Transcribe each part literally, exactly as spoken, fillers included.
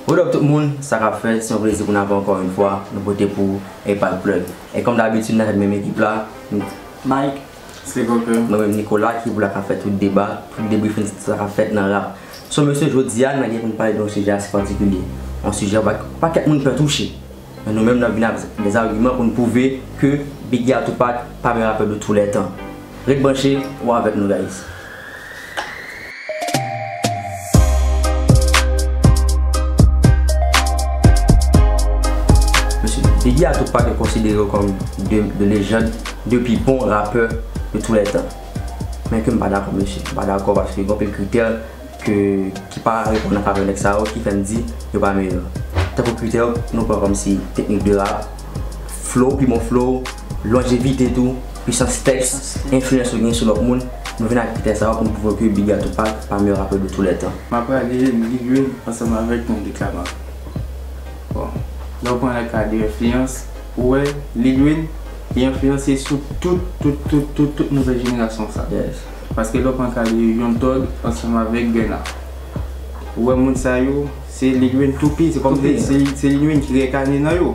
What up tout moun, sa k ap fèt, se yon plezi pou n ap ankò yon fwa, nou pote pou Impact Plug. E kòm dabitid, n avèk menm ekip la, Mike, Slick Walker, mwen menm Nicolas, ki pou la ka fè tout deba, tout debriefing sa k ap fèt nan rap. So mesye, jodi a, n a gen pou n pale de yon sijè ase patikilye. Yon sijè yon pa-, pakèt moun pè touche. Men nou menm, n ap vin ak de zagiman pou n pwouve ke Biggie a Tupac pa meyè rapè de tous les temps. Ret branche, ou avèk nou, guys. Mesye, Biggie a Tupac yo konsidere yo kòm de, de lejand, de pi bon rapè de tous les temps. Men ke m pa dakò, mesye. M pa dakò paske gen anpil kritè ke, ki pa reponn an favè nèg sa yo, ki fè m di yo pa meyè. Tankou kritè yo, nou pran kòmsi teknik de rap, flow, pi bon flow, lonjevite tou, pisans tèks, enfliyans yo gen sou lòt moun. Nou vin ak kritè sa yo pou nou pwouve ke Biggie a Tupac pa meyè rapè de tous les temps. M ap prale Lil Wayne ansanm avèk Kendrick Lamar. Bon, lè w pran nan ka de enfliyans, ou wè, Lil Wayne, li enfliyanse sou tout, tout, tout, tout, tout nouvèl jenerasyon sa. Yes. Paske lè w pran ka de Young Thug ansanm avèk Gunna. Ou wè moun sa yo, se Lil Wayne tou pi, se kòm se, se, se Lil Wayne ki renkane nan yo.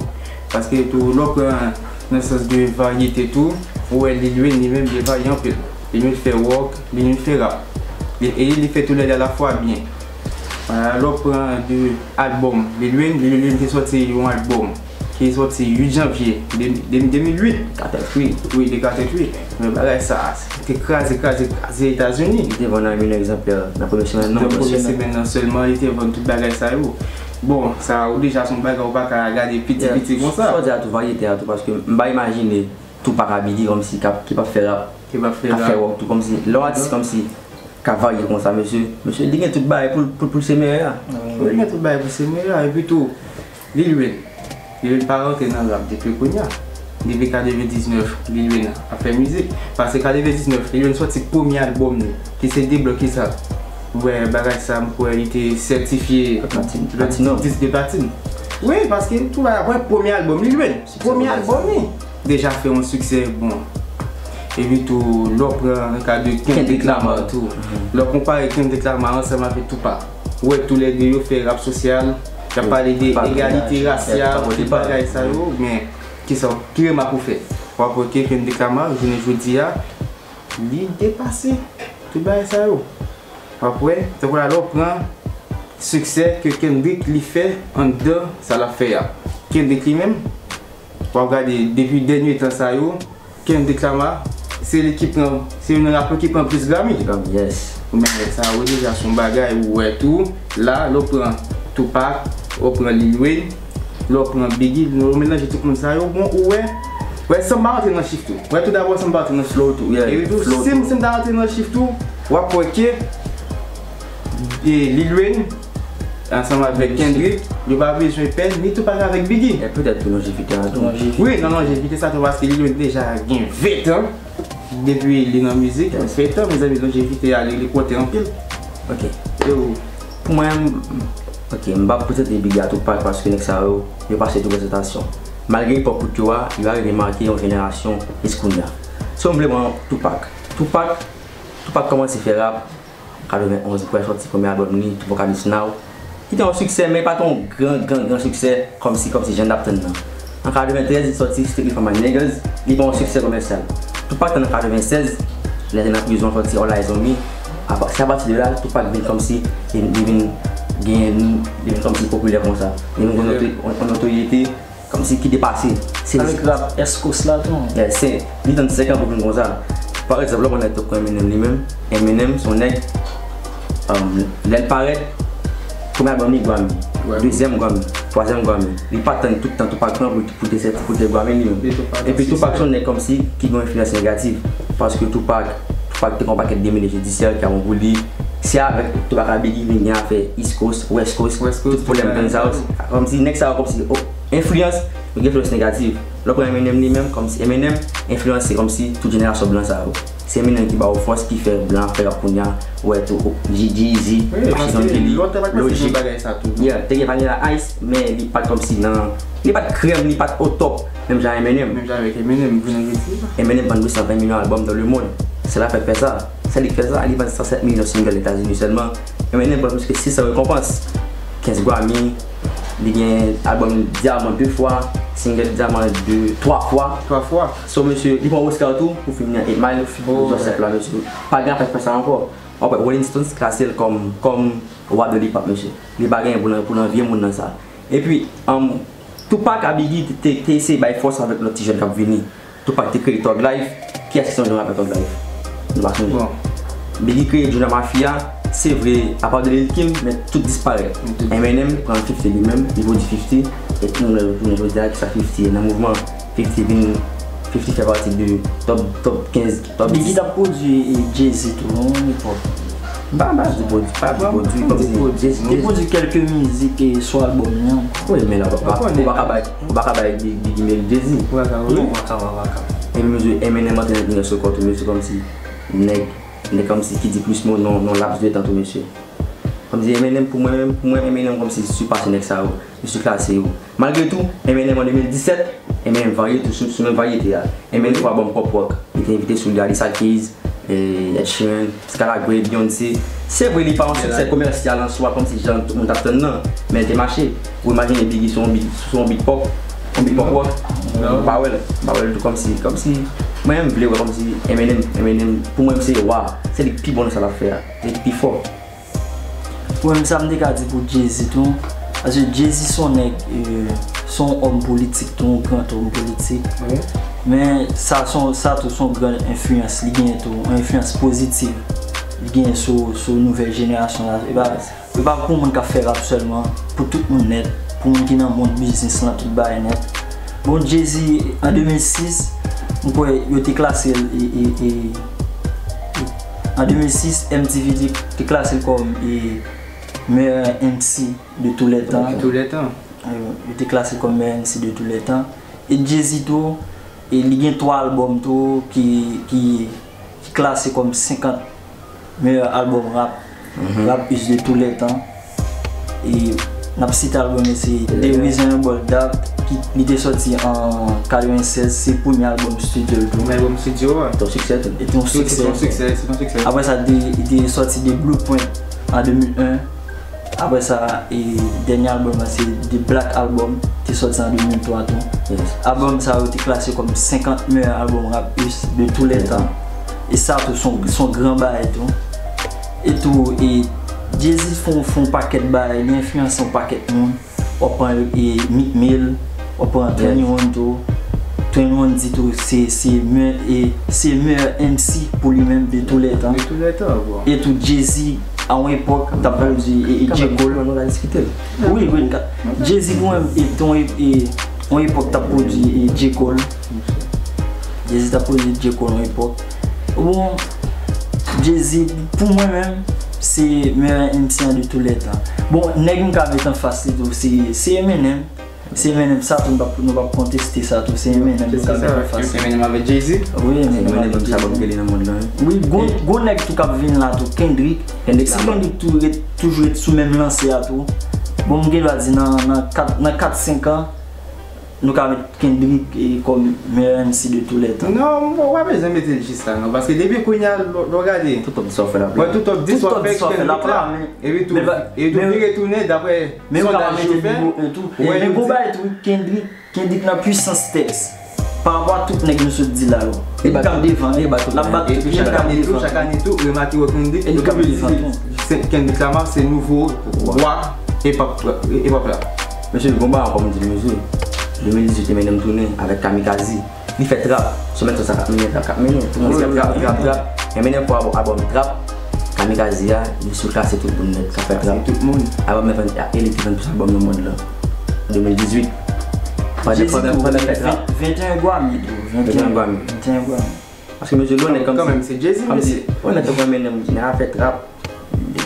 Paske tou, lè w pran nan sans de varyete tou, ou wè Lil Wayne li menm li varye anpil. Li menm fè rock, li menm fè rap. Li, e li fè tou lè de alafwa byen. Lè w pran de albòm, Lil Wayne, Lil Wayne te sòti yon albòm ki sòti uit janvye de, de, de mil uit. Kat èt uit. Wi, de kat èt uit. Men bagay sa, te kraze, kraze, kraze Etazini. Li te vann a mil egzanplè nan premye semèn nan. Nan premye semèn nan sèlman, li te vann tout bagay sa yo. Bon, sa ou deja se yon bagay ou pa ka gade piti, yeah, piti konsa. Sa w di a tou, varyete a tou, paske m pa imajine Tupac a Biggie kòmsi k ap, ki p ap fè rap, ki p ap fè rap, k ap fè rock tou, kòmsi lè yon atis kòmsi k ap varye konsa, mesye, mesye, li gen tout bagay pou, pou, pou l se meyè a. Wi, li gen tout bagay pou l se meyè a. Epi tou, Lil Wayne, Lil Wayne pa rantre nan rap depi kounye a. Depi katrevendiznèf, Lil Wayne ap fè mizik. Paske katrevendiznèf, Lil Wayne sòti premye albòm li, ki se De Block, ki sa. Ou wè, bagay sa, m kwè li te sètifye platin, platinum, disk de platin. Wi, paske tou bagay, premye albòm Lil Wayne, premye albòm li. Deja fè yon siksè, bon. Epi tou, lè w pran nan ka de Kendrick Lamar tou. Lè w konpare Kendrick Lamar ansanm avèk Tupac, ou wè toulède yo fè rap sosyal, y ap pale de egalite rasyal, tout bagay sa yo, men kisa, ki remak ou fè? W ap wè ke Kendrick Lamar, jounen jodi a, li depase tout bagay sa yo. W ap wè, tankou la, lè w pran siksè ke Kendrick li fè anndan sa l ap fè a. Kendrick li menm, w ap gade depi dènye tan sa yo, Kendrick Lamar, se li ki pran, se youn nan rapè ki pran plis Grammy. Grammy, yes. Ou menm sa, wi, deja se yon bagay, ou wè tou, la, lè w pran Tupac, ou pran Lil Wayne, lè w pran Biggie, lè w melanje tout moun sa yo, bon, ou wè, wè, san m pa rantre nan chif tou. Wè, tou dabò, san m pa rantre nan chif tou. Yeah, epi tou, flow si m, tou, si m ta rantre nan chif tou, w ap wè ke, e, Lil Wayne, ansanm avèk Kendrick, yo pa bezwen pè ni tou pale avèk Biggie. E petèt pou lonjevite a tou. Wi, nan lonjevite sa tou, paske Lil Wayne deja gen ven tan depi li nan mizik. Yes. Ven tan, mezanmi, lonjevite a, li, li konte anpil. Ok. E ou? Pou mwen, m-, ok, m p ap prezante Biggie a Tupac paske nèg sa yo, yo pase tou prezantasyon. Malgre epòk kout yo a, yo arive make yon jenerasyon jiskounye a. So, m vle pran Tupac. Tupac, Tupac kòmanse fè rap, katrevenn onz, pou l sòti premye albòm li, Tupac Now. Ki te yon siksè, men pa te yon gran, gran, gran siksè, kòmsi, kòmsi jan n t ap tann nan. An katreventrèz, li sòti Strictly for My Niggas, li pa yon siksè komèsyal. Tupac tann an katrevensèz, lè l te nan prizon, sòti All Eyez on Me. Apa-, se apati de la, Tupac vin kòmsi, li, li vin genyen, li vin kòmsi popilè konsa. Li vin gen yon noto-, yon, yon notoryete kòmsi ki depase. Se avèk rap West Coast la tou. Yeah, se, li tann senk an pou vin konsa. Pa egzanp, lè w pran nèg tankou Eminem li menm, Eminem se yon nèg, um, lè l parèt, premye albòm li Grammy, dezyèm Grammy, twazyèm Grammy. Li pa tann tout tan Tupac pran pou, pou te sèti, pou te Grammy li menm. Epi Tupac se yon nèg kòmsi ki gen yon enfliyans negatif. Paske Tupac, Tupac te gen yon pakèt de mele jidisyè ki ap pou li. Se avèk Tupac a Biggie vin gen afè East Coast, West Coast, tout pwoblèm gang sa yo. Kòmsi nèg sa yo kòmsi, oh, enfliyans, yo gen enfliyans negatif. Lè w pran Eminem li menm, kòmsi Eminem enfliyanse kòmsi tout jenerasyon blan sa yo. Se Eminem ki ba yo fòs, ki fè blan ap fè rap kounye a, ou wè tou, G-, Jeezy, Machine Gun Kelly, Logic. Yeah, te gen Vanilla Ice, men li pa t kòmsi nan, li pa t krèm, li pa t o top, menm jan Eminem. Menm jan avèk Eminem, vin an Eminem vann plis ke ven milyon albòm dans le monde. Se l ap fè sa. Se li k fè sa, li vann san sèt milyon single Etazini sèlman. Eminem pran plis ke sis san rekonpans. kenz Grammy, li gen album Diamant de fwa, single Diamant de twa fwa. Twa fwa. So, mesye, li pran Oscar tou pou fim nan, Eight Mile. Oh, Joseph la, mesye. Pa gen afè fè sa ankò. Ou wè, Rolling Stones klase l kòm, kòm wa de lipòp, mesye. Li pa gen pou l, pou l anvye moun nan sa. Epi, um, Tupac a Biggie te, te, te eseye bay fòs avèk lòt ti jèn k ap vini. Tupac te kreye Thug Life. Kiyès ki sonje yon rapè Thug Life? Nou pa sonje. Bon. Biggie kreye Junior Mafia. Se vre, apa de Lil Kim, men tout disparèt. Tout. Eminem pran fifty li menm, li pwodui fifty, e nou, nou, nou jodi a, kisa fifty ye nan mouvman? fifty vin, fifty fè pati de top, top kenz, top dis. Biggie t ap pwodui, e, Jay-Z tou, yon epòk. M pa, m pa di pwodui, pa di pwodui, kòm si Jay-Z, Jay-Z. Li pwodui kèlke mizik, e, sou albòm li an. Wi, men la, ou pa, ou pa ka bay, ou pa ka bay Biggie, Biggie meri Jay-Z. Ou pa ka, ou pa ka, ou pa ka. Epi, mesye, Eminem antre nan sou kò tou, mesye, kòm si nèg, nèg kòm si ki di plis mo nan, nan laps de tan tou, mesye. Kòm si Eminem, pou mwen menm, pou mwen, Eminem kòm si sipase nèg sa yo. Li siklase yo. Malgre tou, Eminem an de mil disèt, Eminem varye tou sou, sou menm varyete a. Eminem fè albòm pop rock. Li te envite sou li Alicia Keys, eh, Ed Sheeran, Scala Gray, Beyoncé. Se vre, li pa yon siksè komèsyal an swa, kòm si jan tout moun t ap tann nan, men l te mache. Ou imajine Biggie sou yon beat, sou yon beat pop, yon beat pop rock? Non. M pa wè l, m pa wè l tou kòm si, kòm si, mwen, m vle wè kòm si Eminem, Eminem, pou mwen, se wa, se li k pi bon nan sa l ap fè a, se li k pi fò. Pou mwen, sa m te ka di pou Jay-Z tou, paske Jay-Z se yon nèg, eh, se yon òm politik tou, yon gran òm politik. Wi. Men sa se yon, sa tou se yon gran enfliyans li genyen tou, yon enfliyans pozitif li genyen sou, sou nouvèl jenerasyon la. E pa, e pa pou moun k ap fè rap sèlman, pou tout moun nèt, pou moun ki nan mond biznis lan, tout bagay nèt. Bon, Jay-Z, an de mil sis, m kwè yo te klase l, e, e, e, e, an de mil sis, M T V te, te klase l kòm, e, meyè M C de tous les temps. De tous les temps. E, yo te klase l kòm meyè M C de tous les temps. E Jay-Z tou, e li gen twa albòm tou ki, ki, ki klase kòm senkant meyè albòm rap, rap is de tous les temps. E n ap site albòm yo, se The Reasonable Doubt, ki, li te sòti an katrevennsèz, se premye albòm studio l tou. Premye albòm studio a. Se yon siksè tou. E te yon siksè. Se yon siksè, se yon siksè. Apre sa, te, li te sòti The Blueprint an de mil en. Apre sa, e dènye albòm la, se The Black Album, te sòti an de mil twa tou. Yes. Albòm sa yo te klase kòm senkant meyè albòm rap is de tous les temps. E sa tou, se yon, se yon gran bagay tou. E tou, e Jay-Z fè, fè yon pakèt bagay, li enfliyanse yon pakèt moun. W ap pran, e, Meek Mill, w ap pran Twenty One tou. Twenty One di tou, se, se meyè, e, se meyè M C pou li menm de tous les temps. De tous les temps, bon. E tou, Jay-Z, a yon epòk, t ap pwodui, e, e, J. Cole. Nou ka diskite l. Wi, wi, nou ka. Jay-Z pou mwen, e, t on, e, e, yon epòk, t ap pwodui, e, J. Cole. Jay-Z t ap pwodui J. Cole yon epòk. Bon, Jay-Z, pou mwen menm, se meyè M C an de tous les temps. Bon, nèg m ka met anfas li tou, se, se Eminem. Se Eminem, sa tou, nou p ap, nou p ap konteste sa tou, se Eminem nou ka met anfas li. Eminem avèk Jay-Z? Wi, Eminem avèk Jay-Z. Wi, gwo, gwo nèg tou k ap vin la tou, Kendrick. Kendrick Lamar. Si Kendrick tou ret, toujou ret sou menm lanse a tou. Bon, m gen dwa di nan, nan kat, nan kat, senk an, nou ka met Kendrick, e, kòm meyè M C de tous les temps. Non, w pa bezwen mete l jis la, non. Paske depi kounye a, lè w gade, tout top dis w ap fè l ap la. Wè, tout top dis w ap fè Kendrick la. Epi tou, epi tou, vire tounen, daprè sondaj yo fè, men gon bagay tou, Kendrick, Kendrick nan pwisans tèks. Pa rapò a tout nèg nou sot di la yo. Li k ap devan, l ap bat tout nèg. Epi chak ane tou, chak ane tou, remake wè Kendrick, Kendrick Lamar se nouvo wa hip hop, hip hop la. Mesye, gon bagay ankò m di nou, mesye. De mil dizuit, Eminem tounen avèk Kamikaze. Li fè trap. Sou menm sa k ap mennen, trap k ap mennen. Tout moun se trap, trap, trap. Eminem fè albòm trap. Kamikaze a, li siklase tout moun nèt k ap fè trap. Tout moun. Albòm nan vann, e li te vann plis albòm nan mond lan. De mil dizuit. Pandan, pandan, pandan l fè trap. Venteyen Grammy tou. Venteyen Grammy. Venteyen Grammy. Paske mesye, lè yon nèg kòmsi, kanmenm, se Jay-Z, mesye. Yon nèg tankou Eminem, nèg ap fè trap,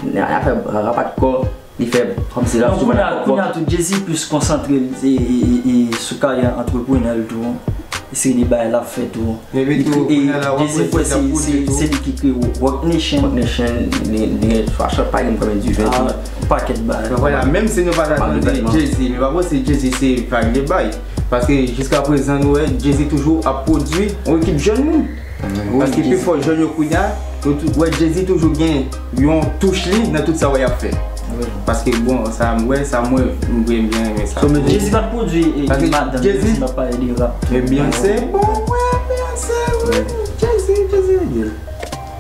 nèg ap fè rap hardcore, li fè kòmsi rap sou pop. Non, kounye a, kounye a tou, Jay-Z plis konsantre l, e, e, e, e, sou karyè antreprenè l tou. Seri de bagay l ap fè tou. Epi tou, kounye a la, w ap wè Jay-Z, se li ki kreye Roc Nation. Roc Nation, li, li gen fashion, pa gen kòmsi di ven tou. Yon pakèt bagay. Donk, vwala, menm si nou pa ta tande Jay-Z, men pa panse Jay-Z se vag li bay. Paske jiska prezan, nou wè Jay-Z toujou ap pwodui yon ekip jèn moun. Paske pi fò jèn yo kounye a, yo tou, wè Jay-Z toujou gen yon touch li nan tout sa w wè y ap fè. Paske bon, sa m wè, sa m wè, m byen renmen sa. Jay-Z pa t pwodui e madanm Jay-Z pa pale de rap. Men Beyoncé bon, wè, Beyoncé, wè. Jay-Z, Jay-Z.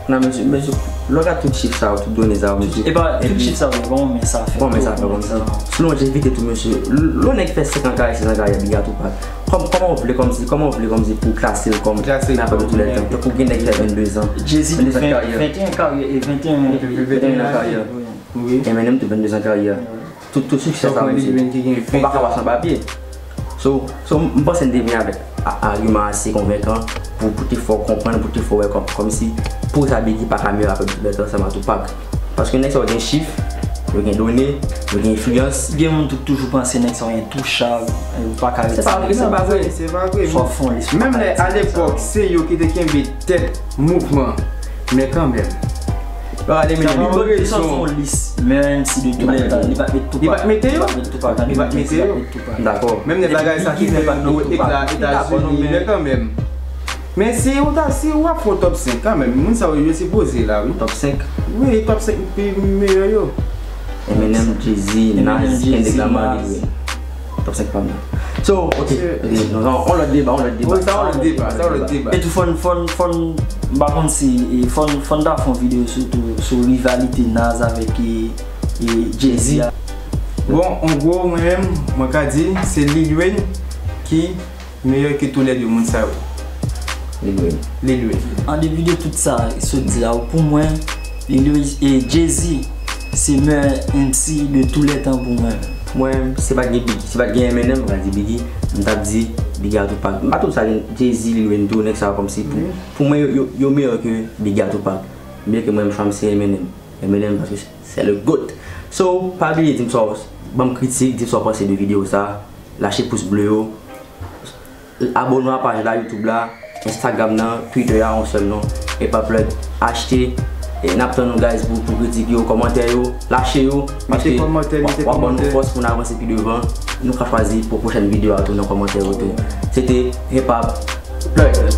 Nan mesye, mesye, lè w gade tout chif sa yo, tout done sa yo, mesye. Epa tout chif sa yo, bon men sa fè. Bon men sa fè kòmsi. Lonjevite tou mesye. Lè w nèg fè senk an karyè, sis an karyè, big up Tupac. Kòm, kòman w vle kòmsi, kòman w vle kòmsi pou klase l kòm rapè de tou lè tan? Tankou gen nèg fè vennde zan. Jay-Z te fè venteyen karyè e venteyen. Venteyen an karyè. Eminem tou vennde zan karyè. Tout, tout siksè sa mesye. Ou pa ka pa san papye. So, so m panse n te vini avèk agiman ase konvenkan pou, pou te fè w konprann, pou te fè w wè kòm, kòmsi pou sa Biggie pa ka meyè rapè de tout lè tan ansanm a Tupac. Paske nèg sa yo gen chif, yo gen done, yo gen enfliyans. Gen moun ki toujou panse nèg sa yo entouchab, yo pa ka retire nèg sa. Se pa vre, se pa vre. Fò fon li. Menm lè alepòk se yo ki te kenbe tèt mouvman, men kanmenm. Gade Eminem. Li sot sou yon lis meyè M C de tou lè tan. Li pa t met Tupac. Li pa t mete yo. Li pa t met Tupac. Dakò. Menm lè bagay sa ki fè gwo ekla Etazini, men kanmenm. Men si ou ta, si w ap fè yon top senk kanmenm, moun sa yo, yo sipoze la wi. Top senk. Wi, top senk pi meyè yo. Eminem, Jay-Z, Nas, Kendrick Lamar, Lil Wayne. Top senk pa m nan. So, ok. On lòt deba, on lòt deba. Wi, sa on lòt deba, sa on lòt deba. E tou fòn, fòn, fòn, m pa konn si, e fòn, fòn ta fè yon videyo sou tou, sou rivalite Nas avèk e, e Jay-Z a. Bon, an gwo, mwen menm, mwen ka di, se Lil Wayne ki meyè ke tou lè de moun sa yo. Lil Wayne. Lil Wayne. An depi de tout sa, sot di la, pou mwen, Lil Wayne e Jay-Z, se meyè M C de tou lè tan pou mwen. Mwen, si pa t gen Biggie, si pa t gen Eminem, mwen ta di Biggie, m t ap di Biggie a Tupac. M pa twouve sa gen Jay-Z, Lil Wayne tou, nèg sa yo kòmsi pou, pou mwen, yo, yo, yo meyè ke Biggie a Tupac. Byen ke mwen, m chwa m se Eminem. Eminem, paske se le GOAT. So, pa bliye di m sa w, ban m kritik, di m sa w panse de videyo sa. Lache pous ble yo. Abòne a paj la, YouTube la, Instagram nan, Twitter a, yon sèl non. Epa Plug. Achte. E n ap tann nou guys pou, pou kritik yo, kòmantè yo, lache yo. Paske w ap ban nou fòs pou n avanse pi devan. Nou ka chwazi pou pwochèn videyo a tou nan kòmantè yo tou. Se te Hip Hop Plug.